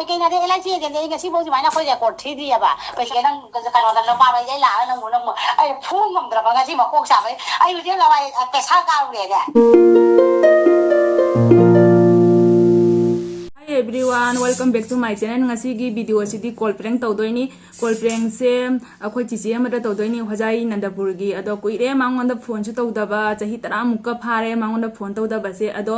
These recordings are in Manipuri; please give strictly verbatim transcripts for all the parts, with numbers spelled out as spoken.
ꯀꯩꯅꯣꯗꯤ ꯑꯦꯜ ꯑꯥꯏ ꯁꯤ ꯑꯦꯖꯦꯟꯗꯤ ꯑꯩ ꯉꯁꯤꯐꯥꯎ ꯁꯨꯃꯥꯏꯅ ꯑꯩꯈꯣꯏ ꯔꯦꯀꯣꯔꯠ ꯊꯤꯗ꯭ꯔꯤꯑꯕ꯫ ꯄꯩꯁꯥ ꯅꯪ ꯀꯩꯅꯣꯗ ꯂꯨꯄꯥ ꯃꯩ ꯑꯩ ꯂꯥꯛꯑꯒ ꯅꯪꯕꯨ ꯅꯪꯕꯨ ꯑꯩ ꯐꯨ ꯉꯝꯗ꯭ꯔꯕ ꯉꯁꯤ ꯃꯀꯣꯛ ꯆꯥꯕꯩ ꯑꯩ ꯍꯧꯖꯤꯛ ꯂꯋꯥꯏ ꯄꯩꯁꯥ ꯀꯥꯔꯨꯔꯦꯅꯦ꯫ Hi everyone, welcome back to my channel. ꯉꯁꯤꯒꯤ ꯚꯤꯗꯤꯑꯣ ꯑꯁꯤꯗꯤ ꯀꯣꯜ ꯄ꯭ꯔꯦꯡ ꯇꯧꯗꯣꯏꯅꯤ꯫ ꯀꯣꯜ ꯄ꯭ꯔꯦꯡꯁꯦ ꯑꯩꯈꯣꯏ ꯆꯤꯆꯦ ꯑꯃꯗ ꯇꯧꯗꯣꯏꯅꯤ, ꯍꯣꯖꯥꯏ ꯅꯟꯗꯄꯨꯔꯒꯤ꯫ ꯑꯗꯣ ꯀꯨꯏꯔꯦ ꯃꯉꯣꯟꯗ ꯐꯣꯟꯁꯨ ꯇꯧꯗꯕ, ꯆꯍꯤ ꯇꯔꯥꯃꯨꯛꯀ ꯐꯥꯔꯦ ꯃꯉꯣꯟꯗ ꯐꯣꯟ ꯇꯧꯗꯕꯁꯦ꯫ ꯑꯗꯣ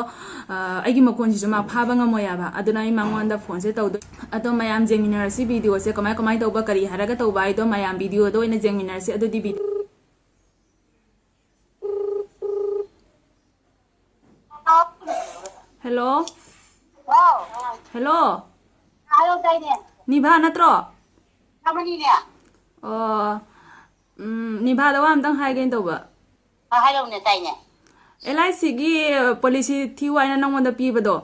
ꯑ, ꯑꯩꯒꯤ ꯃꯈꯣꯟꯁꯤꯁꯨ ꯃꯥ ꯐꯥꯕ ꯉꯝꯃꯣꯏ ꯍꯥꯏꯕ, ꯑꯗꯨꯅ ꯑꯩ ꯃꯉꯣꯟꯗ ꯐꯣꯟꯁꯦ ꯇꯧꯗꯣꯏ꯫ ꯑꯗꯣ ꯃꯌꯥꯝ ꯌꯦꯡꯃꯤꯟꯅꯔꯁꯤ ꯚꯤꯗꯤꯑꯣꯁꯦ ꯀꯃꯥꯏ ꯀꯃꯥꯏ ꯇꯧꯕ, ꯀꯔꯤ ꯍꯥꯏꯔꯒ ꯇꯧꯕ ꯍꯥꯏꯗꯣ ꯃꯌꯥꯝ ꯚꯤꯗꯤꯑꯣꯗ ꯑꯣꯏꯅ ꯌꯦꯡꯃꯤꯟꯅꯔꯁꯤ꯫ ꯑꯗꯨꯗꯤ ꯚꯤꯗꯤꯑꯣ ꯍꯦꯜꯂꯣ꯫ ꯍꯥꯎ꯫ ꯍꯦꯜꯂꯣ꯫ ꯍꯥꯏꯌꯣ, ꯇꯥꯏꯅꯦ꯫ ꯅꯤꯚꯥ ꯅꯠꯇ꯭ꯔꯣ? ꯃꯥꯅꯤꯅꯦ꯫ ꯑꯣ, ꯎꯝ, ꯅꯤꯚꯥꯗ ꯋꯥ ꯑꯝꯇꯪ ꯍꯥꯏꯒꯦꯅ ꯇꯧꯕ꯫ ꯑ, ꯍꯥꯏꯔꯛꯎꯅꯦ, ꯇꯥꯏꯅꯦ꯫ ꯑꯦꯜ ꯑꯥꯏ ꯁꯤꯒꯤ ꯄꯣꯂꯤꯁꯤ ꯊꯤꯌꯨ ꯍꯥꯏꯅ ꯅꯪꯉꯣꯟꯗ ꯄꯤꯕꯗꯣ꯫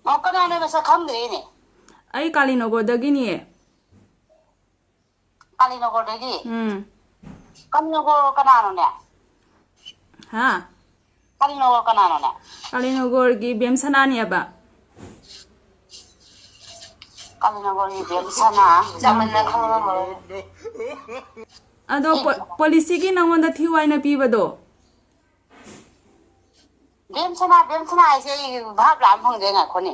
ꯑꯣ, ꯀꯅꯥꯅꯣ? ꯃꯁꯛ ꯈꯪꯗ꯭ꯔꯦꯅꯦ꯫ ꯑꯩ ꯀꯥꯂꯤꯅꯣꯒꯣꯗꯒꯤꯅꯦ꯫ ꯀꯥꯂꯤꯅꯣꯒꯣꯔꯗꯒꯤ? ꯎꯝ꯫ ꯀꯥꯂꯤꯅꯣꯒꯣꯔ ꯀꯅꯥꯅꯣꯅꯦ? ꯍꯥ? ꯀꯥꯂꯤꯅꯣꯒꯣꯔ ꯀꯅꯥꯅꯣꯅꯦ? ꯀꯥꯂꯤꯅꯣꯒꯣꯔꯒꯤ ꯕꯦꯝ ꯁꯅꯥꯅꯦꯕ꯫ ꯀꯥꯂꯤꯅꯣꯒꯣꯔꯒꯤ ꯕꯦꯝ ꯁꯅꯥ? ꯎꯝ꯫ ꯆꯥꯃꯟꯗꯅ ꯈꯪꯉꯝꯃꯔꯣꯏ꯫ ꯑꯗꯣ ꯄꯣ-, ꯄꯣꯂꯤꯁꯤꯒꯤ ꯅꯪꯉꯣꯟꯗ ꯊꯤꯌꯨ ꯍꯥꯏꯅ ꯄꯤꯕꯗꯣ꯫ ꯕꯦꯝ ꯁꯅꯥ, ꯕꯦꯝ ꯁꯅꯥ ꯍꯥꯏꯁꯦ ꯑꯩ ꯚꯥꯞ ꯂꯥꯝ ꯐꯪꯗꯦ, ꯉꯥꯏꯈꯣꯅꯦ꯫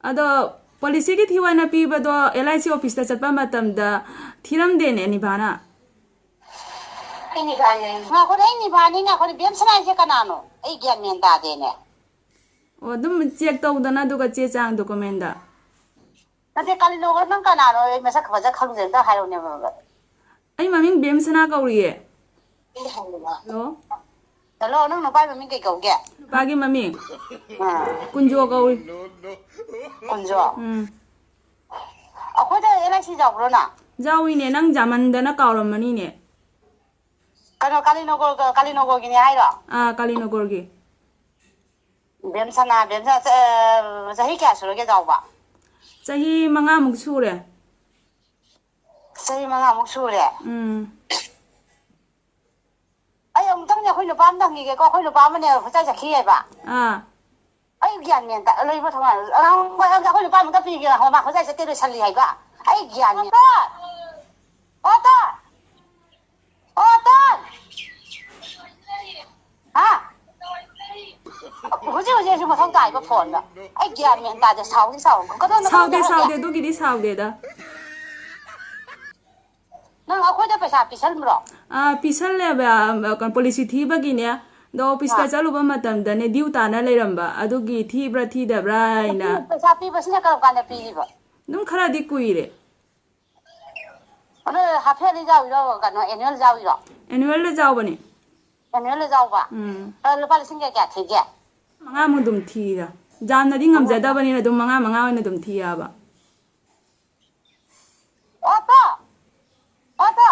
ꯑꯗꯣ ꯄꯣꯂꯤꯁꯤꯒꯤ ꯊꯤꯌꯨ ꯍꯥꯏꯅ ꯄꯤꯕꯗꯣ ꯑꯦꯜ ꯑꯥꯏ ꯁꯤ ꯑꯣꯐꯤꯁꯇ ꯆꯠꯄ ꯃꯇꯝꯗ ꯊꯤꯔꯝꯗꯦꯅꯦ ꯅꯤꯚꯥꯅ꯫ ꯑꯩ ꯅꯤꯚꯥꯅꯦ꯫ ꯉꯥꯏꯈꯣꯅꯦ, ꯑꯩ ꯅꯤꯚꯥꯅꯤ, ꯉꯥꯏꯈꯣꯅꯦ, ꯕꯦꯝ ꯁꯅꯥ ꯍꯥꯏꯁꯦ ꯀꯅꯥꯅꯣ? ꯑꯩ ꯒ꯭ꯌꯥꯟ ꯃꯦꯟ ꯇꯥꯗꯦꯅꯦ꯫ ꯑꯣ, ꯑꯗꯨꯝ ꯆꯦꯛ ꯇꯧꯗꯅ, ꯑꯗꯨꯒ ꯆꯦ ꯆꯥꯡ ꯗꯣꯀꯨꯃꯦꯟꯗ꯫ ꯅꯠꯇꯦ, ꯀꯥꯂꯤꯅꯣꯒꯣꯔ, ꯅꯪ ꯀꯅꯥꯅꯣ? ꯑꯩ ꯃꯁꯛ ꯐꯖ ꯈꯪꯗꯦ, ꯑꯝꯇ ꯍꯥꯏꯔꯛꯎꯅꯦ ꯃꯃꯤꯡꯗꯣ꯫ ꯑꯩ ꯃꯃꯤꯡ ꯕꯦꯝꯁꯅꯥ ꯀꯧꯔꯤꯌꯦ꯫ ꯍꯜꯂꯣ꯫ ꯍꯜꯂꯣ, ꯅꯪ ꯅꯨꯄꯥꯒꯤ ꯃꯃꯤꯡ ꯀꯩ ꯀꯧꯒꯦ? ꯅꯨꯄꯥꯒꯤ ꯃꯃꯤꯡ ꯑꯥ꯫ ꯀꯨꯟꯖꯣ ꯀꯧꯏ꯫ ꯀꯨꯟꯖꯣ? ꯎꯝ꯫ ꯑꯩꯈꯣꯏꯗ ꯑꯦꯜ ꯑꯥꯏ ꯁꯤ ꯌꯥꯎꯕ꯭ꯔꯣ ꯅꯪ? ꯌꯥꯎꯏꯅꯦ, ꯅꯪ ꯌꯥꯝꯃꯟꯗꯅ ꯀꯥꯎꯔꯝꯃꯅꯤꯅꯦ꯫ ꯀꯩꯅꯣ, ꯀꯥꯂꯤꯅꯣꯒꯣꯔ, ꯀꯥꯂꯤꯅꯣꯒꯣꯔꯒꯤꯅꯦ ꯍꯥꯏꯔꯣ? ꯑꯥ, ꯀꯥꯂꯤꯅꯣꯒꯣꯔꯒꯤ꯫ ꯕꯦꯝꯁꯅꯥ, ꯕꯦꯝꯁꯅꯥ, ꯆ-, ꯆꯍꯤ ꯀꯌꯥ ꯁꯨꯔꯒꯦ ꯆꯥꯎꯕ? ꯆꯍꯤ ꯃꯉꯥꯃꯨꯛ ꯁꯨꯔꯦ꯫ ꯆꯍꯤ ꯃꯉꯥꯃꯨꯛ ꯁꯨꯔꯦ? ꯎꯝ꯫ ꯑꯩ ꯑꯃꯨꯛꯇꯪꯅꯦ ꯑꯩꯈꯣꯏ ꯅꯨꯄꯥ ꯑꯃꯗ ꯍꯪꯈꯤꯒꯦꯀꯣ, ꯑꯩꯈꯣꯏ ꯅꯨꯄꯥ ꯑꯃꯅꯦ ꯍꯣꯁꯇꯦꯜ ꯆꯠꯈꯤ ꯍꯥꯏꯕ꯫ ꯑꯥ꯫ ꯒ꯭ꯌꯥꯟ ꯃꯦꯟ ꯇꯥ-, ꯂꯩꯕ ꯊꯣꯡꯒꯥꯟ, ꯑꯉꯥꯡ ꯑꯩꯈꯣꯏ ꯅꯨꯄꯥ ꯑꯃꯨꯛꯇ ꯄꯤꯒꯦ, ꯍꯣ, ꯃꯥ ꯈꯣꯏꯖꯥꯏ ꯆꯠꯇꯦ, ꯂꯣꯏꯁꯜꯂꯤ ꯍꯥꯏꯕ꯫ ꯑꯩ ꯒ꯭ꯌꯥꯟ ꯃꯦꯟ꯫ ꯑꯣꯇꯣ! ꯑꯣꯇꯣ! ꯍꯥ? ꯍꯧꯖꯤꯛ ꯍꯧꯖꯤꯛ ꯑꯩꯁꯨ ꯃꯊꯧ ꯇꯥꯏꯕ ꯐꯣꯟꯗ꯫ ꯑꯩ ꯒ꯭ꯌꯥꯟ ꯃꯦꯟ ꯇꯥꯗꯦ, ꯁꯥꯎꯗꯤ ꯁꯥꯎ-, ꯀꯗꯣꯝꯗ ꯁꯥꯎꯗꯦ, ꯀꯗꯣꯝꯗ ꯁꯥꯎꯗꯦ, ꯑꯗꯨꯒꯤꯗꯤ ꯁꯥꯎꯗꯦꯗ꯫ ꯅꯪ ꯑꯩꯈꯣꯏꯗ ꯄꯩꯁꯥ ꯄꯤꯁꯟꯕ꯭ꯔꯣ? ꯑꯥ, ꯄꯤꯁꯜꯂꯦꯕ, ꯑ, ꯀꯩꯅꯣ, ꯄꯣꯂꯤꯁꯤ ꯊꯤꯕꯒꯤꯅꯦ꯫ ꯑꯗꯣ ꯑꯣꯐꯤꯁꯇ ꯑꯥ꯫ ꯆꯠꯂꯨꯕ ꯃꯇꯝꯗꯅꯦ, ꯗ꯭ꯌꯨ ꯇꯥꯅ ꯂꯩꯔꯝꯕ, ꯑꯗꯨꯒꯤ ꯊꯤꯕ꯭ꯔꯥ ꯊꯤꯗꯕ꯭ꯔꯥ ꯍꯥꯏꯅ꯫ ꯄꯩꯁꯥ ꯄꯤꯕꯁꯤꯅ ꯀꯔꯝ ꯀꯥꯟꯗ ꯄꯤꯔꯤꯕ? ꯑꯗꯨꯝ ꯈꯔꯗꯤ ꯀꯨꯏꯔꯦ꯫ ꯑꯗꯣ ꯍꯥꯐ ꯌꯔꯂꯤ ꯌꯥꯎꯔꯤꯔꯣ, ꯀꯩꯅꯣ, ꯑꯦꯅꯨꯋꯦꯜ ꯌꯥꯎꯔꯤꯔꯣ? ꯑꯦꯅꯨꯋꯦꯜꯗ ꯌꯥꯎꯕꯅꯦ꯫ ꯑꯦꯅꯨꯋꯦꯜꯗ ꯌꯥꯎꯕ? ꯎꯝ꯫ ꯑꯗꯣ ꯂꯨꯄꯥ ꯂꯤꯁꯤꯡ ꯀꯌꯥ ꯀꯌꯥ ꯊꯤꯒꯦ? ꯃꯉꯥꯃꯨꯛ ꯑꯗꯨꯝ ꯊꯤꯗ꯫ ꯌꯥꯝꯅꯗꯤ ꯉꯝꯖꯗꯕꯅꯤꯅ ꯑꯗꯨꯝ ꯃꯉꯥ, ꯃꯉꯥ ꯑꯣꯏꯅ ꯑꯗꯨꯝ ꯊꯤꯌꯦꯕ꯫ ꯑꯣꯇꯣ! ꯑꯣꯇꯣ!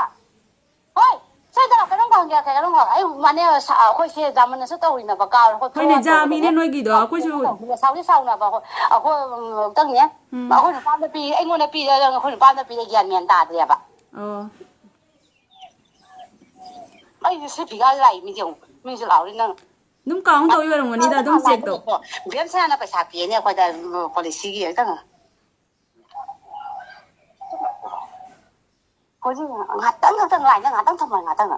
ꯍꯣꯏ! ꯁꯤꯗ ꯀꯩꯅꯣꯝ ꯍꯪꯒꯦ, ꯀꯩꯅꯣꯝ ꯍꯪ-, ꯑꯩ ꯃꯥꯅꯦ, ꯁ-, ꯑꯩꯈꯣꯏ ꯁꯦ ꯖꯥꯃꯟꯅꯁꯨ ꯇꯧꯔꯤꯅꯕ ꯀꯥꯎꯔꯦ, ꯑꯩꯈꯣꯏ ꯍꯣꯏꯅꯦ, ꯐꯣꯔꯋꯥꯔꯗ ꯇꯧꯕꯗꯅꯦ꯫ ꯖꯥꯃꯤꯅꯦ ꯅꯣꯏꯒꯤꯗꯣ, ꯑꯩꯈꯣꯏꯁꯨ꯫ ꯁꯥꯎꯗꯤ ꯁꯥꯎꯅꯕ, ꯑꯩꯈꯣꯏ, ꯑꯩꯈꯣꯏ, ꯎꯝ, ꯈꯤꯇꯪꯅꯦ꯫ ꯎꯝ꯫ ꯑꯩꯈꯣꯏ ꯅꯨꯄꯥꯗ ꯄꯤ, ꯑꯩꯉꯣꯟꯗ ꯄꯤꯔꯦ, ꯑꯩꯈꯣꯏ ꯅꯨꯄꯥꯗ ꯄꯤꯔꯦ, ꯒ꯭ꯌꯥꯟ ꯃꯦꯟ ꯇꯥꯗ꯭ꯔꯦꯕ꯫ ꯑꯣ꯫ ꯑꯩꯁꯦ ꯁꯤ ꯐꯤꯒꯥꯁꯦ ꯂꯥꯛꯏ, ꯃꯤꯁꯦ ꯌꯦꯡꯉꯨ, ꯃꯤꯁꯦ ꯂꯥꯎꯔꯤ ꯅꯪ꯫ ꯑꯗꯨꯝ ꯀꯥꯎꯟ ꯇꯧ ꯑꯣꯏꯔꯝꯒꯅꯤꯗ, ꯑꯗꯨꯝ ꯆꯦꯛ ꯇꯧ꯫ ꯕꯦꯝꯁꯅꯥꯅ ꯄꯩꯁꯥ ꯄꯤꯅꯦ ꯑꯩꯈꯣꯏꯗ, ꯄꯣꯂꯤꯁꯤꯒꯤ ꯈꯤꯇꯪ꯫ ꯍꯧꯖꯤꯛ ꯉꯥꯛꯇꯪ ꯈꯛꯇꯪ ꯂꯥꯏꯟꯗ ꯉꯥꯛꯇꯪ ꯊꯝꯃꯣ, ꯉꯥꯛꯇꯪ꯫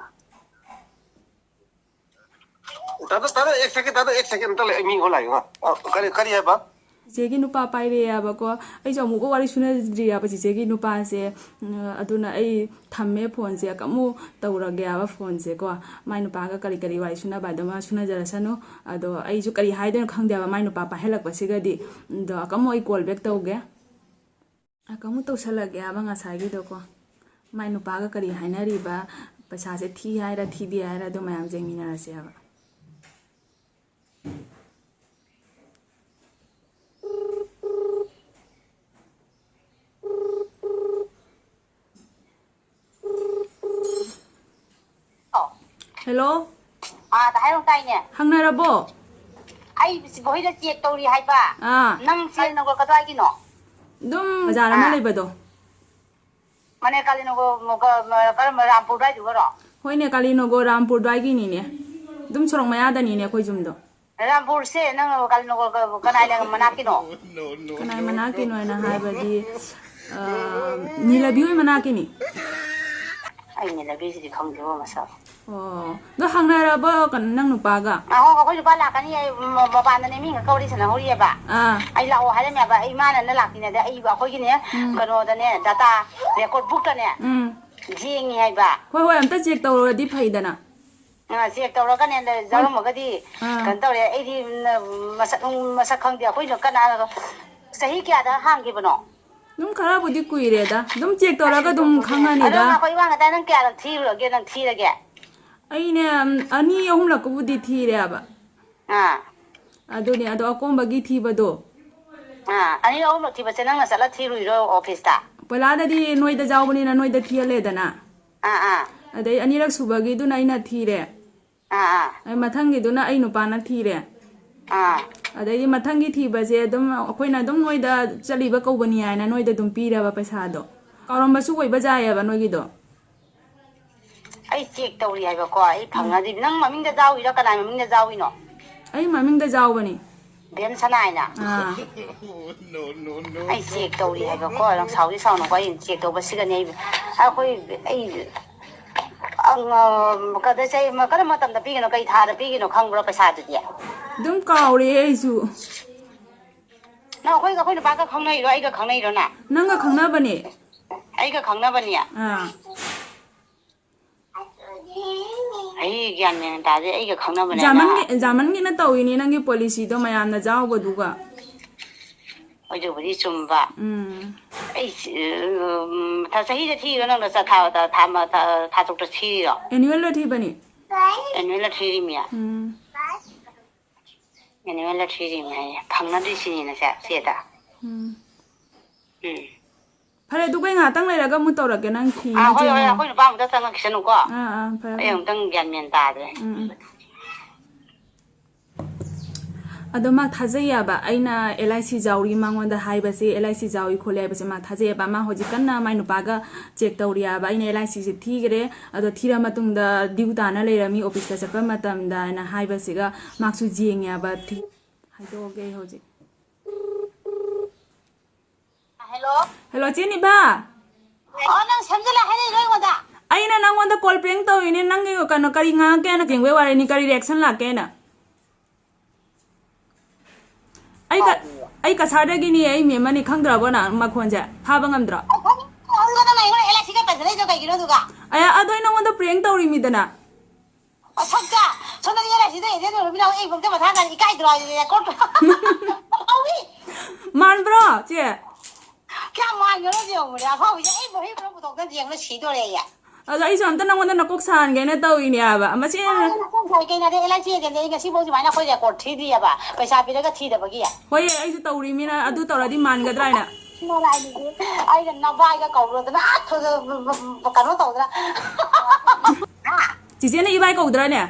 ꯇꯥꯗ, ꯇꯥꯗ, ꯑꯦꯛ ꯁꯦꯀꯦꯟ, ꯇꯥꯗ, ꯑꯦꯛ ꯁꯦꯀꯦꯟ ꯑꯝꯇ ꯂꯩ, ꯑꯩ ꯃꯤ ꯑꯣꯟ ꯂꯥꯛꯏ, ꯉꯥ-, ꯑ, ꯀꯔꯤ, ꯀꯔꯤ ꯍꯥꯏꯕ? ꯆꯤꯆꯦꯒꯤ ꯅꯨꯄꯥ ꯄꯥꯏꯔꯛꯑꯦꯕꯀꯣ, ꯑꯩꯁꯨ ꯑꯃꯨꯛꯐꯥꯎ ꯋꯥꯔꯤ ꯁꯨꯅꯗ꯭ꯔꯤꯑꯕ ꯆꯤꯆꯦꯒꯤ ꯅꯨꯄꯥꯁꯦ꯫ ꯎꯝ, ꯑꯗꯨꯅ ꯑꯩ ꯊꯝꯃꯦ ꯐꯣꯟꯁꯦ, ꯑꯃꯨꯛ ꯇꯧꯔꯒꯦꯕ ꯐꯣꯟꯁꯦꯀꯣ꯫ ꯃꯥꯏ ꯅꯨꯄꯥꯒ ꯀꯔꯤ ꯀꯔꯤ ꯋꯥꯔꯤ ꯁꯨꯅꯕ ꯑꯗꯨꯃ ꯁꯨꯅꯖꯔꯁꯅꯨ꯫ ꯑꯗꯣ ꯑꯩꯁꯨ ꯀꯔꯤ ꯍꯥꯏꯗꯣꯏꯅꯣ ꯈꯪꯗꯦꯕ ꯃꯥꯏ ꯅꯨꯄꯥ ꯄꯥꯏꯍꯜꯂꯛꯄꯁꯤꯒꯗꯤ꯫ ꯑꯗꯣ ꯑꯃꯨꯛ ꯑꯩ ꯀꯣꯜ ꯕꯦꯛ ꯇꯧꯒꯦ꯫ ꯑꯃꯨꯛ ꯇꯧꯁꯜꯂꯛꯀꯦ ꯍꯥꯏꯕ ꯉꯁꯥꯏꯒꯤꯗꯣꯀꯣ꯫ ꯃꯥꯏ ꯅꯨꯄꯥꯒ ꯀꯔꯤ ꯍꯥꯏꯅꯔꯤꯕ, ꯄꯩꯁꯥꯁꯦ ꯊꯤ ꯍꯥꯏꯔ ꯊꯤꯗꯦ ꯍꯥꯏꯔ ꯑꯗꯨ ꯃꯌꯥꯝꯁꯦ ꯌꯦꯡꯃꯤꯟꯅꯔꯁꯦ ꯍꯥꯏꯕ꯫ ꯑꯣ꯫ ꯍꯦꯜꯂꯣ꯫ ꯑꯥ, ꯍꯥꯏꯔꯣ, ꯇꯥꯏꯅꯦ꯫ ꯍꯪꯅꯔꯕꯣ? ꯑꯩ ꯁꯤ ꯕꯣꯏꯗ ꯆꯦꯛ ꯇꯧꯔꯤ ꯍꯥꯏꯕ꯫ ꯑꯥ꯫ ꯅꯪ ꯆꯦꯛ ꯅꯝꯕꯔ ꯀꯗꯥꯏꯒꯤꯅꯣ? ꯑꯗꯨꯝ ꯕꯖꯥꯔ ꯑꯃ ꯑꯥ꯫ ꯂꯩꯕꯗꯣ꯫ ꯃꯅꯦ ꯀꯥꯂꯤꯅꯣꯒꯣ ꯀꯔꯝꯕ, ꯔꯥꯝꯄꯨꯔ ꯑꯗꯨꯋꯥꯏꯗꯨꯒꯔꯣ? ꯍꯣꯏꯅꯦ, ꯀꯥꯂꯤꯅꯣꯒꯣ ꯔꯥꯝꯄꯨꯔ ꯑꯗꯨꯋꯥꯏꯒꯤꯅꯤꯅꯦ꯫ ꯑꯗꯨꯝ ꯁꯣꯔꯣꯛ ꯃꯌꯥꯗꯅꯤꯅꯦ ꯑꯩꯈꯣꯏ ꯌꯨꯝꯗꯣ꯫ ꯔꯥꯝꯄꯨꯔꯁꯦ ꯅꯪ ꯀꯩꯅꯣ, ꯀꯅꯥꯏ ꯃꯅꯥꯛꯀꯤꯅꯣ? ꯀꯅꯥꯏ ꯃꯅꯥꯛꯀꯤꯅꯣ ꯍꯥꯏꯅ ꯍꯥꯏꯕꯗꯤ, ꯑ, ꯅꯤꯂꯕꯤ ꯍꯣꯏ ꯃꯅꯥꯛꯀꯤꯅꯤ꯫ ꯑꯩ ꯅꯤꯂꯕꯤꯁꯤꯗꯤ ꯈꯪꯗꯦꯕꯣ ꯃꯁꯛ꯫ ꯑꯣ, ꯑꯗꯣ ꯍꯪꯅꯔꯕꯣ ꯀꯩꯅꯣ ꯅꯪ ꯅꯨꯄꯥꯒ? ꯑꯍꯣ, ꯑꯩꯈꯣꯏ ꯅꯨꯄꯥ ꯂꯥꯛꯀꯅꯤ, ꯑꯩ ꯃ-, ꯃꯄꯥꯟꯗꯅꯦ ꯃꯤꯒ ꯀꯧꯔꯤ ꯁꯥꯟꯅꯍꯧꯔꯤꯑꯕ꯫ ꯑꯥ꯫ ꯑꯩ ꯂꯥꯛꯑꯣ ꯍꯥꯏꯔꯝꯃꯦꯕ, ꯑꯩ ꯃꯥꯅ ꯅ ꯂꯥꯛꯇ꯭ꯔꯤꯉꯩꯗ ꯑꯩ ꯑꯩꯈꯣꯏꯒꯤꯅꯦ, ꯎꯝ꯫ ꯀꯩꯅꯣꯗꯅꯦ, data record bookꯇꯅꯦ ꯎꯝ꯫ ꯌꯦꯡꯉꯤ ꯍꯥꯏꯕ꯫ ꯍꯣꯏ, ꯍꯣꯏ, ꯑꯝꯇ check ꯇꯧꯔꯗꯤ ꯐꯩꯗꯅ꯫ ꯑ, check ꯇꯧꯔꯒꯅꯦ, ꯍꯣꯏ꯫ ꯌꯥꯎꯔꯝꯃꯒꯗꯤ ꯑꯥ꯫ ꯀꯩꯅꯣ ꯇꯧꯔꯦ, ꯑꯩꯗꯤ, ꯎꯝ, ꯃꯁꯛ, ꯎꯝ, ꯃꯁꯛ ꯈꯪꯗꯦ꯫ ꯑꯩꯈꯣꯏꯁꯨ ꯀꯅꯥ, ꯆꯍꯤ ꯀꯌꯥꯗ ꯍꯥꯡꯈꯤꯕꯅꯣ? ꯑꯗꯨꯝ ꯈꯔꯕꯨꯗꯤ ꯀꯨꯏꯔꯦꯗ꯫ ꯑꯗꯨꯝ check ꯇꯧꯔꯒ ꯑꯗꯨꯝ ꯑꯗꯣ ꯈꯪꯉꯅꯤꯗ꯫ ꯉꯥꯏꯈꯣ, ꯏꯕꯥ ꯉꯁꯥꯏ ꯅꯪ ꯀꯌꯥꯔꯛ ꯊꯤꯔꯨꯔꯒꯦ, ꯅꯪ ꯊꯤꯔꯒꯦ? ꯑꯩꯅꯦ, ꯎꯝ, ꯑꯅꯤ ꯑꯍꯨꯝꯂꯛꯀꯕꯨꯗꯤ ꯊꯤꯔꯦꯕ꯫ ꯑꯥ꯫ ꯑꯗꯨꯅꯦ, ꯑꯗꯣ ꯑꯀꯣꯝꯕꯒꯤ ꯊꯤꯕꯗꯣ꯫ ꯑꯥ, ꯑꯅꯤ ꯑꯍꯨꯝꯂꯛ ꯊꯤꯕꯁꯦ ꯅꯪꯅ ꯆꯠꯂ ꯊꯤꯔꯨꯏꯔꯣ officeꯇ? ꯄꯣꯏꯂꯥꯗꯗꯤ ꯅꯣꯏꯗ ꯌꯥꯎꯕꯅꯤꯅ ꯅꯣꯏꯗ ꯊꯤꯍꯜꯂꯦꯗꯅ꯫ ꯑꯥ, ꯑꯥ꯫ ꯑꯗꯩ ꯑꯅꯤꯔꯛ ꯁꯨꯕꯒꯤꯗꯨꯅ ꯑꯩꯅ ꯊꯤꯔꯦ꯫ ꯑꯥ, ꯑꯥ꯫ ꯑꯩ ꯃꯊꯪꯒꯤꯗꯨꯅ ꯑꯩ ꯅꯨꯄꯥꯅ ꯊꯤꯔꯦ꯫ ꯑꯥ꯫ ꯑꯗꯩꯗꯤ ꯃꯊꯪꯒꯤ ꯊꯤꯕꯁꯦ ꯑꯗꯨꯝ ꯑꯩꯈꯣꯏꯅ ꯑꯗꯨꯝ ꯅꯣꯏꯗ ꯆꯠꯂꯤꯕ ꯀꯧꯕꯅꯤ ꯍꯥꯏꯅ ꯅꯣꯏꯗ ꯑꯗꯨꯝ ꯄꯤꯔꯕ ꯄꯩꯁꯥꯗꯣ꯫ ꯀꯥꯎꯔꯝꯕꯁꯨ ꯑꯣꯏꯕ ꯌꯥꯏꯌꯦꯕ ꯅꯣꯏꯒꯤꯗꯣ꯫ ꯑꯩ check ꯇꯧꯔꯤ ꯍꯥꯏꯕꯀꯣ, ꯑꯩ ꯎꯝ꯫ ꯐꯪꯉꯗꯤ꯫ ꯅꯪ ꯃꯃꯤꯡꯗ ꯌꯥꯎꯔꯤꯔꯣ? ꯀꯅꯥꯏ ꯃꯃꯤꯡꯗ ꯌꯥꯎꯔꯤꯅꯣ? ꯑꯩ ꯃꯃꯤꯡꯗ ꯌꯥꯎꯕꯅꯤ꯫ ꯕꯦꯝꯁꯅꯥ ꯍꯥꯏꯅ? ꯑꯥ꯫ ꯑꯩ check ꯇꯧꯔꯤ ꯍꯥꯏꯕꯀꯣ, ꯅꯪ ꯁꯥꯎꯗꯤ ꯁꯥꯎꯅꯨꯀꯣ, ꯑꯩ check ꯇꯧꯕꯁꯤꯒꯅꯦ ꯑꯩ, ꯑꯩꯈꯣꯏ, ꯑꯩ, ꯑꯪ, ꯑ, ꯀꯗ-, ꯆꯍꯤ-, ꯀꯔꯝꯕ ꯃꯇꯝꯗ ꯄꯤꯒꯅꯣ, ꯀꯩ ꯊꯥꯗ ꯄꯤꯒꯅꯣ ꯈꯪꯕ꯭ꯔꯣ ꯄꯩꯁꯥꯗꯨꯗꯤ? ꯑꯗꯨꯝ ꯀꯥꯎꯔꯦ ꯑꯩꯁꯨ꯫ ꯅꯪ ꯑꯩꯈꯣꯏꯒ, ꯑꯩꯈꯣꯏ ꯅꯨꯄꯥꯒ ꯈꯪꯅꯩꯔꯣ, ꯑꯩꯒ ꯈꯪꯅꯩꯔꯣ ꯅꯪ? ꯅꯪꯒ ꯈꯪꯅꯕꯅꯦ꯫ ꯑꯩꯒ ꯈꯪꯅꯕꯅꯤ? ꯑꯥ꯫ ꯑꯩ ꯒ꯭ꯌꯥꯟ ꯃꯦꯟ ꯇꯥꯗꯦ, ꯑꯩꯒ ꯈꯪꯅꯕꯅꯦꯅ꯫ ꯖꯥꯃꯟꯒꯤ, ꯖꯥꯃꯟꯒꯤꯅ ꯇꯧꯏꯅꯦ ꯅꯪꯒꯤ policyꯗꯣ ꯃꯌꯥꯝꯅ ꯌꯥꯎꯕꯗꯨꯒ꯫ ꯑꯗꯨꯕꯨꯗꯤ ꯆꯨꯝꯕ꯫ ꯎꯝ꯫ ꯑꯩ ꯁꯤ-, ꯎꯝ, ꯊꯥ, ꯆꯍꯤꯗ ꯊꯤꯔꯤꯔꯣ ꯅꯪꯅ ꯆ-, ꯊꯥ, ꯊꯥ, ꯊꯥ ꯃ-, ꯊꯥ, ꯊꯥ ꯇꯔꯨꯛꯇ ꯊꯤꯔꯤꯔꯣ? Annualꯗ ꯊꯤꯕꯅꯤ꯫ Annualꯗ ꯊꯤꯔꯤꯃꯤ? ꯎꯝ꯫ Annualꯗ ꯊꯤꯔꯤꯃꯤ ꯍꯥꯏꯌꯦ꯫ ꯐꯪꯅꯗ꯭ꯔꯤ ꯁꯤꯅꯤꯅꯦ ꯁꯦ, ꯆꯦꯗ꯫ ꯎꯝ꯫ ꯎꯝ꯫ ꯐꯔꯦ, ꯑꯗꯨꯒ ꯑꯩ ꯉꯥꯏꯍꯥꯛꯇꯪ ꯂꯩꯔꯒ ꯑꯃꯨꯛ ꯇꯧꯔꯛꯀꯦ, ꯅꯪ ꯊꯤꯅꯤ ꯑꯥ, ꯍꯣꯏ, ꯍꯣꯏ, ꯌꯦꯡꯉꯣ꯫ ꯑꯩꯈꯣꯏ ꯅꯨꯄꯥ ꯑꯃꯨꯛꯇ ꯆꯪꯉꯛꯈꯤꯁꯅꯨꯀꯣ꯫ ꯑꯥ, ꯑꯥ, ꯐꯔꯦ, ꯑꯩ ꯐꯔꯦ꯫ ꯑꯃꯨꯛꯇꯪ ꯒ꯭ꯌꯥꯟ ꯃꯦꯟ ꯇꯥꯗ꯭ꯔꯦ꯫ ꯎꯝ, ꯎꯝ꯫ ꯑꯗꯣ ꯃꯥ ꯊꯥꯖꯩꯌꯦꯕ, ꯑꯩꯅ ꯑꯦꯜ ꯑꯥꯏ ꯁꯤ ꯌꯥꯎꯔꯤ ꯃꯉꯣꯟꯗ ꯍꯥꯏꯕꯁꯦ, ꯑꯦꯜ ꯑꯥꯏ ꯁꯤ ꯌꯥꯎꯔꯤ ꯈꯣꯠꯂꯦ ꯍꯥꯏꯕꯁꯦ ꯃꯥ ꯊꯥꯖꯩꯌꯦꯕ꯫ ꯃꯥ ꯍꯧꯖꯤꯛ ꯀꯟꯅ ꯃꯥꯏ ꯅꯨꯄꯥꯒ ꯆꯦꯛ ꯇꯧꯔꯤꯌꯦꯕ꯫ ꯑꯩꯅ ꯑꯦꯜ ꯑꯥꯏ ꯁꯤꯁꯦ ꯊꯤꯈ꯭ꯔꯦ, ꯑꯗꯣ ꯊꯤꯔ ꯃꯇꯨꯡꯗ ꯗ꯭ꯌꯨ ꯇꯥꯅ ꯂꯩꯔꯝꯃꯤ ꯑꯣꯐꯤꯁꯇ ꯆꯠꯄ ꯃꯇꯝꯗ ꯍꯥꯏꯅ ꯍꯥꯏꯕꯁꯤꯒ ꯃꯥꯛꯁꯨ ꯌꯦꯡꯉꯦꯕ꯫ ꯊꯤ-, ꯍꯥꯏꯗꯣꯛꯑꯒꯦ ꯑꯩ ꯍꯧꯖꯤꯛ꯫ ꯍꯦꯜꯂꯣ꯫ ꯍꯦꯜꯂꯣ, ꯆꯦ ꯅꯤꯚꯥ꯫ ꯑꯣ, ꯅꯪ ꯁꯦꯝꯖꯤꯜꯂ ꯍꯥꯏꯔꯛꯏꯔꯣ ꯑꯩꯉꯣꯟꯗ? ꯑꯩꯅ ꯅꯪꯉꯣꯟꯗ ꯀꯣꯜ ꯄ꯭ꯔꯦꯡ ꯇꯧꯔꯤꯅꯦ, ꯅꯪꯒꯤ ꯀꯩꯅꯣ ꯀꯔꯤ ꯉꯥꯡꯉꯛꯀꯦꯅ ꯌꯦꯡꯕꯩ ꯋꯥꯔꯤꯅꯤ, ꯀꯔꯤ ꯔꯤꯌꯦꯛꯁꯟ ꯂꯥꯛꯀꯦꯅ꯫ ꯑꯩ ꯀ-, ꯑꯩ ꯀꯁꯥꯔꯗꯒꯤꯅꯤ, ꯑꯩ ꯃꯦꯝꯃꯅꯤ, ꯈꯪꯗ꯭ꯔꯕꯣ ꯅꯪ ꯃꯈꯣꯟꯁꯦ? ꯐꯥꯕ ꯉꯝꯗ꯭ꯔꯣ? ꯑꯩ ꯈꯪꯉꯦ, ꯈꯪꯉꯦ, ꯅꯪ ꯑꯩꯉꯣꯟꯗ ꯑꯦꯜ ꯑꯥꯏ ꯁꯤꯒ ꯄꯟꯁꯤꯜꯂꯛꯏꯗꯣ ꯀꯩꯒꯤꯅꯣ ꯑꯗꯨꯒ? ꯑꯌꯥ, ꯑꯗꯣ ꯑꯩ ꯅꯪꯉꯣꯟꯗ ꯄ꯭ꯔꯦꯡ ꯇꯧꯔꯤꯃꯤꯗꯅ꯫ ꯃꯁꯛꯇ! ꯁꯣꯝꯗꯗꯤ ꯑꯦꯜ ꯑꯥꯏ ꯁꯤꯗ ꯑꯦꯖꯦꯟ ꯑꯣꯏꯔꯨꯃꯤꯅ ꯑꯩ ꯐꯧꯗ ꯃꯊꯥ ꯁꯥꯏ, ꯏꯀꯥꯏꯗ꯭ꯔꯣ ꯍꯥꯏꯁꯦ? ꯔꯦꯀꯣꯔꯗ ꯇꯧꯏ꯫ ꯃꯥꯟꯕ꯭ꯔꯣ, ꯆꯦ? ꯀꯌꯥꯝ ꯃꯥꯟꯒꯅꯣ ꯌꯦꯡꯉꯨꯅꯦ, ꯑꯐꯥꯎꯕꯤꯁꯦ ꯑꯩ ꯕꯣꯍꯤ ꯄꯨꯔꯥ ꯄꯨꯊꯣꯛꯇꯅ ꯌꯦꯡꯕꯗ ꯁꯤꯗꯣꯔꯦ ꯑꯩ꯫ ꯑꯗꯣ ꯑꯩꯁꯨ ꯑꯝꯇ ꯅꯪꯉꯣꯟꯗ ꯅꯀꯣꯛ ꯁꯥꯍꯟꯒꯦꯅ ꯇꯧꯔꯤꯅꯦ ꯍꯥꯏꯕ꯫ ꯃꯁꯤ ꯑꯥ, ꯅꯀꯣꯛ ꯁꯥꯏ ꯀꯩꯅꯣ? ꯑꯗꯩ ꯑꯦꯜ ꯑꯥꯏ ꯁꯤ ꯑꯦꯖꯦꯟꯗ ꯑꯩ ꯉꯁꯤꯐꯥꯎ ꯁꯨꯃꯥꯏꯅ ꯑꯩꯈꯣꯏ ꯔꯦꯀꯣꯔꯗ ꯊꯤꯗ꯭ꯔꯤꯑꯕ, ꯄꯩꯁꯥ ꯄꯤꯔꯒ ꯊꯤꯗꯕꯒꯤ꯫ ꯍꯣꯏꯌꯦ, ꯑꯩꯁꯨ ꯇꯧꯔꯤꯃꯤꯅ ꯑꯗꯨ ꯇꯧꯔꯗꯤ ꯃꯥꯟꯒꯗ꯭ꯔꯥ ꯍꯥꯏꯅ꯫ ꯅꯥꯔꯥꯏꯅꯤꯁꯦ, ꯑꯩꯅ ꯅꯕꯥꯏꯒ ꯀꯧꯔꯨꯗꯅ, ꯑꯥ, ꯊꯣ-, ꯊꯣ-, ꯀꯩꯅꯣ ꯇꯧꯗꯅ꯫ ꯆꯤꯆꯦꯅ ꯏꯕꯥꯏ ꯀꯧꯗ꯭ꯔꯥꯅꯦ?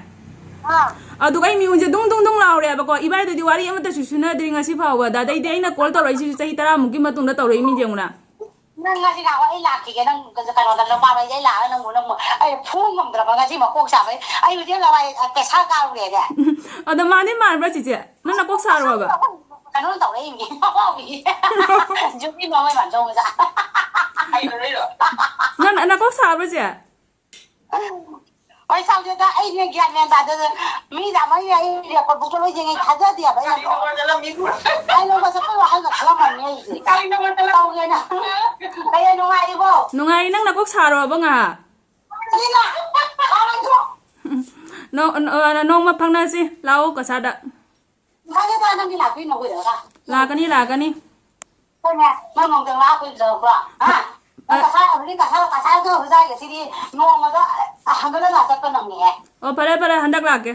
ꯑꯥ꯫ ꯑꯗꯨꯒ ꯑꯩ ꯃꯤꯍꯨꯟꯁꯦ ꯗꯨꯡ ꯗꯨꯡ ꯗꯨꯡ ꯂꯥꯎꯔꯦꯕꯀꯣ꯫ ꯏꯕꯥꯏꯗꯨꯗꯤ ꯋꯥꯔꯤ ꯑꯃꯠꯇꯁꯨ ꯁꯨꯅꯗ꯭ꯔꯤ ꯉꯁꯤ ꯐꯥꯎꯕꯗ꯫ ꯑꯗꯩꯗꯤ ꯑꯩꯅ ꯀꯣꯜ ꯇꯧꯔꯛꯏꯁꯤꯁꯨ ꯆꯍꯤ ꯇꯔꯥꯃꯨꯛꯀꯤ ꯃꯇꯨꯡꯗ ꯇꯧꯔꯛꯏ, ꯃꯤ ꯌꯦꯡꯉꯨꯅ꯫ ꯅꯪ ꯉꯁꯤ ꯂꯥꯛꯑꯣ, ꯑꯩ ꯂꯥꯛꯈꯤꯒꯦ꯫ ꯅꯪ ꯀꯩꯅꯣꯗ, ꯅꯨꯄꯥ ꯃꯌꯨꯝꯗ ꯑꯩ ꯂꯥꯛꯑꯒ ꯅꯪꯕꯨ, ꯅꯪꯕꯨ ꯑꯩ ꯐꯨ ꯉꯝꯗ꯭ꯔꯕ ꯉꯁꯤ ꯃꯀꯣꯛ ꯆꯥꯕꯩ꯫ ꯑꯩ ꯍꯧꯖꯤꯛ ꯂꯋꯥꯏ, ꯑ, ꯄꯩꯁꯥ ꯀꯥꯔꯨꯔꯦꯅꯦ꯫ ꯑꯗꯣ ꯃꯥꯟꯗꯤ ꯃꯥꯟꯕ꯭ꯔꯥ ꯆꯤꯆꯦ? ꯅꯪ ꯅꯀꯣꯛ ꯁꯥꯔꯣꯕ? ꯀꯩꯅꯣ ꯇꯧꯔꯛꯏꯅꯦ, ꯃꯃꯥꯎꯒꯤ꯫ ꯖꯨꯕꯤ ꯃꯃꯩ ꯃꯥꯟꯖꯧꯕꯗ꯫ ꯅꯪ ꯅꯀꯣꯛ ꯁꯥꯕ꯭ꯔꯥ ꯆꯦ? ꯍꯣꯏ, ꯁꯥꯎꯗꯦꯗ, ꯑꯩꯅꯦ ꯒ꯭ꯌꯥꯟ ꯃꯦꯟ ꯇꯥꯗꯦꯗ꯫ ꯃꯤꯗ ꯑꯃ ꯑꯩ ꯔꯦꯀꯣꯔꯠ ꯕꯨꯛꯇ ꯂꯣꯏ ꯌꯦꯡꯉꯦ, ꯊꯥꯖꯗꯦꯕ ꯑꯩ꯫ ꯑꯩ ꯅꯉꯣꯟꯗ ꯆꯠꯄꯒꯤ ꯋꯥꯈꯜꯒ ꯈꯜꯂꯝꯃꯕꯅꯦ ꯑꯩꯁꯦ꯫ ꯇꯧꯒꯦꯅ꯫ ꯀꯩ ꯅꯨꯡꯉꯥꯏꯔꯤꯕꯣ? ꯅꯨꯡꯉꯥꯏꯔꯤ, ꯅꯪ ꯅꯀꯣꯛ ꯁꯥꯔꯣꯕ ꯉꯥꯏꯍꯥꯛ? ꯁꯤꯅ ꯁꯥꯔꯣꯏꯗ꯭ꯔꯣ? ꯅꯣ-, ꯅꯣ-, ꯅꯣꯡꯃ ꯐꯪꯅꯁꯤ, ꯂꯥꯛꯑꯣ ꯀꯁꯥꯔꯗ꯫ ꯈꯪꯉꯦꯗ, ꯅꯪꯗꯤ ꯂꯥꯛꯇꯣꯏ ꯅꯣ ꯀꯨꯏꯔꯒ꯫ ꯂꯥꯛꯀꯅꯤ, ꯂꯥꯛꯀꯅꯤ꯫ ꯍꯣꯏꯅꯦ, ꯅꯪ ꯅꯣꯡꯃꯇ ꯂꯥꯛꯑ ꯀꯨꯏꯗ꯭ꯔꯕ꯭ꯔꯣ? ꯍꯥ? ꯅꯪ ꯑ, ꯀꯁꯥꯔ ꯑꯣꯏꯕꯅꯤ, ꯀꯁꯥꯔ, ꯀꯁꯥꯔꯗ ꯍꯧꯖꯤꯛ ꯍꯥꯏꯔꯤꯁꯤꯗꯤ ꯅꯣꯡꯃꯗ ꯍꯟꯒꯠ ꯍꯟꯗ ꯆꯠꯄ ꯅꯪꯅꯤꯍꯦ꯫ ꯑꯣ, ꯐꯔꯦ, ꯐꯔꯦ, ꯍꯟꯗꯛ ꯂꯥꯛꯀꯦ꯫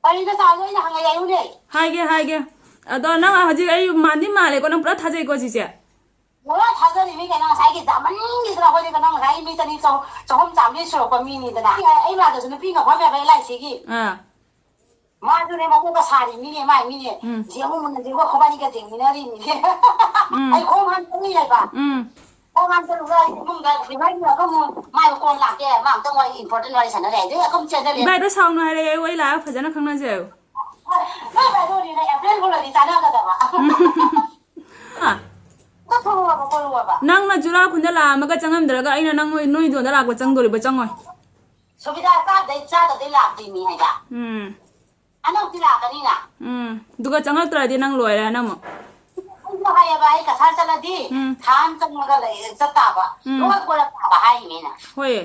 ꯀꯔꯤꯗ ꯆꯥꯗꯣ ꯑꯩꯅ ꯍꯪꯉ ꯌꯥꯏꯌꯨꯅꯦ꯫ ꯍꯥꯏꯒꯦ, ꯍꯥꯏꯒꯦ꯫ ꯑꯗꯣ ꯅꯪ ꯍꯧꯖꯤꯛ ꯑꯩ ꯃꯥꯟꯗꯤ ꯃꯥꯜꯂꯦꯀꯣ, ꯅꯪ ꯄꯨꯔꯥ ꯊꯥꯖꯩꯀꯣ ꯁꯤꯁꯦ? ꯄꯨꯔꯥ ꯊꯥꯖꯔꯤꯅꯤ ꯀꯩꯅꯣ, ꯉꯁꯥꯏꯒꯤ ꯗꯥꯃꯟꯒꯤꯗꯨꯅ ꯑꯩꯈꯣꯏꯗꯤ ꯀꯩꯅꯣ, ꯉꯁꯥꯏꯒꯤ ꯃꯤ ꯆꯅꯤ, ꯆꯍꯨꯝ, ꯆꯍꯨꯝ ꯆꯥꯝꯃꯔꯤ ꯁꯨꯔꯛꯄ ꯃꯤꯅꯤꯗꯅ꯫ ꯑꯩ, ꯑꯩ ꯃꯥꯗꯁꯨ ꯅꯨꯄꯤ ꯉꯝꯐꯝ ꯌꯥꯕ ꯑꯦꯜ ꯑꯥꯏ ꯁꯤꯒꯤ꯫ ꯑꯥ꯫ ꯃꯥꯗꯨꯅꯦ ꯃꯀꯣꯛꯀ ꯁꯥꯔꯤ ꯃꯤꯅꯦ, ꯃꯥꯏ ꯃꯤꯅꯦ꯫ ꯎꯝ꯫ ꯖꯦꯡꯉꯨ ꯃꯨꯟꯅ ꯖꯦꯡꯉꯨ, ꯈꯣꯕꯥꯅꯤꯒ ꯖꯦꯡꯃꯤꯟꯅꯔꯤ ꯃꯤꯅꯦ꯫ ꯎꯝ꯫ ꯑꯩ ꯈꯣꯡ ꯍꯥꯝ ꯆꯪꯉꯤ ꯍꯥꯏꯕ꯫ ꯎꯝ꯫ ꯈꯣꯡ ꯍꯥꯝ ꯆꯠꯂꯨꯔ ꯑꯩ ꯏꯃꯨꯡꯗ ꯔꯤꯚꯥꯏꯚ ꯑꯃꯨꯛ ꯃꯥꯏ ꯀꯣꯟ ꯂꯥꯛꯀꯦ, ꯃꯥ ꯑꯝꯇꯪ ꯋꯥꯔꯤ, important ꯋꯥꯔꯤ ꯁꯥꯟꯅꯔꯦ ꯍꯥꯏꯗꯤ ꯑꯩ ꯑꯗꯨꯝ ꯆꯦꯟꯖꯜꯂꯦ꯫ ꯏꯕꯥꯏꯗꯣ ꯁꯥꯎꯅꯨ ꯍꯥꯏꯔꯛꯑꯦ, ꯑꯩ ꯂꯥꯛꯑꯒ ꯐꯖꯅ ꯈꯪꯅꯁꯦ ꯍꯥꯏꯌꯨ꯫ ꯅꯣꯏ ꯕꯥꯏꯗꯣꯅꯤꯅꯦ, ꯑꯦꯄ꯭ꯔꯤꯜ ꯐꯨꯜ ꯑꯣꯏꯗꯤ ꯆꯥꯟꯅꯒꯗꯕ꯫ ꯍꯥ? ꯑꯝꯇ ꯊꯣꯛꯂꯛꯑꯣꯕ, ꯀꯣꯜꯂꯛꯑꯣꯕ꯫ ꯅꯪꯅ ꯆꯨꯔꯥꯈꯨꯟꯗ ꯂꯥꯛꯑꯝꯃꯒ ꯆꯪꯉꯝꯗ꯭ꯔꯒ ꯑꯩꯅ ꯅꯪ ꯅꯣꯏ, ꯅꯣꯏ ꯏꯟꯗꯣꯟꯗ ꯂꯥꯛꯄ ꯆꯪꯗꯣꯔꯤꯕ? ꯆꯪꯉꯣꯏ꯫ ꯁꯨꯕꯤꯗꯥ ꯆꯥꯗꯩ, ꯆꯥꯗꯗꯩ ꯂꯥꯛꯇꯣꯏꯅꯤ ꯍꯥꯏꯕ꯫ ꯎꯝ꯫ ꯑꯅꯧꯕꯤ ꯂꯥꯛꯀꯅꯤꯅ꯫ ꯎꯝ꯫ ꯑꯗꯨꯒ ꯆꯪꯉꯛꯇ꯭ꯔꯗꯤ ꯅꯪ ꯂꯣꯏꯔꯦ ꯅꯪ ꯑꯃꯨꯛ꯫ ꯑꯩꯁꯨ ꯍꯥꯏꯌꯦꯕ, ꯑꯩ ꯀꯁꯥꯔ ꯆꯠꯂꯗꯤ ꯎꯝ꯫ ꯊꯥ ꯑꯃ ꯆꯪꯉꯒ ꯂꯩ, ꯆꯠꯇꯥꯕ꯫ ꯎꯝ꯫ ꯂꯣꯏ ꯀꯣꯏꯔꯛ ꯇꯥꯕ ꯍꯥꯏꯔꯤꯅꯦ ꯑꯩꯅ꯫ ꯍꯣꯏꯌꯦ꯫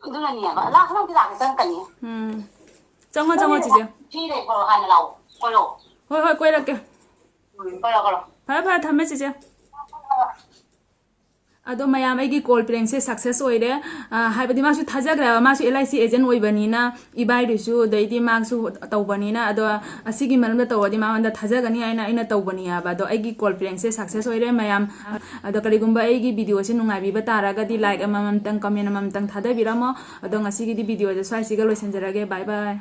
ꯑꯗꯨꯅꯅꯦꯕ, ꯂꯥꯛ ꯑꯅꯧꯕꯤ ꯂꯥꯛꯀꯦ ꯆꯪꯉꯛꯀꯅꯤ꯫ ꯎꯝ꯫ ꯆꯪꯉꯣ, ꯆꯪꯉꯣ, ꯆꯤꯆꯦ꯫ ꯐ꯭ꯔꯤ ꯂꯩꯕ꯭ꯔꯣ? ꯍꯥꯟꯅ ꯂꯥꯛꯑꯣ, ꯀꯣꯏꯔꯛꯑꯣ꯫ ꯍꯣꯏ, ꯍꯣꯏ, ꯀꯣꯏꯔꯛꯀꯦ꯫ ꯎꯝ, ꯀꯣꯏꯔꯛꯑꯣ, ꯀꯣꯏꯔꯛꯑꯣ꯫ ꯐꯔꯦ, ꯐꯔꯦ, ꯊꯝꯃꯦ ꯆꯤꯆꯦ꯫ ꯑꯗꯣ ꯃꯌꯥꯝ, ꯑꯩꯒꯤ ꯀꯣꯜ ꯄ꯭ꯔꯦꯡꯁꯦ ꯁꯛꯁꯦꯁ ꯑꯣꯏꯔꯦ꯫ ꯑ, ꯍꯥꯏꯕꯗꯤ ꯃꯥꯁꯨ ꯊꯥꯖꯈ꯭ꯔꯦꯕ, ꯃꯥꯁꯨ ꯑꯦꯜ ꯑꯥꯏ ꯁꯤ ꯑꯦꯖꯦꯟ ꯑꯣꯏꯕꯅꯤꯅ, ꯏꯕꯥꯏꯗꯨꯁꯨ, ꯑꯗꯩꯗꯤ ꯃꯥꯁꯨ ꯇꯧꯕꯅꯤꯅ꯫ ꯑꯗꯣ ꯑꯁꯤꯒꯤ ꯃꯔꯝꯗ ꯇꯧꯔꯗꯤ ꯃꯉꯣꯟꯗ ꯊꯥꯖꯒꯅꯤ ꯍꯥꯏꯅ ꯑꯩꯅ ꯇꯧꯕꯅꯤ ꯍꯥꯏꯕ꯫ ꯑꯗꯣ ꯑꯩꯒꯤ ꯀꯣꯜ ꯄ꯭ꯔꯦꯡꯁꯦ ꯁꯛꯁꯦꯁ ꯑꯣꯏꯔꯦ ꯃꯌꯥꯝ꯫ ꯑꯗꯣ ꯀꯔꯤꯒꯨꯝꯕ ꯑꯩꯒꯤ ꯚꯤꯗꯤꯑꯣꯁꯦ ꯅꯨꯡꯉꯥꯏꯕꯤꯕ ꯇꯥꯔꯒꯗꯤ ꯂꯥꯏꯛ ꯑꯃꯃꯝꯇꯪ, ꯀꯃꯦꯟ ꯑꯃꯃꯝꯇꯪ ꯊꯥꯗꯕꯤꯔꯝꯃꯣ꯫ ꯑꯗꯣ ꯉꯁꯤꯒꯤꯗꯤ ꯚꯤꯗꯤꯑꯣꯁꯦ ꯁ꯭ꯋꯥꯏꯁꯤꯒ ꯂꯣꯏꯁꯤꯟꯖꯔꯒꯦ꯫ ꯕꯥꯏ ꯕꯥꯏ꯫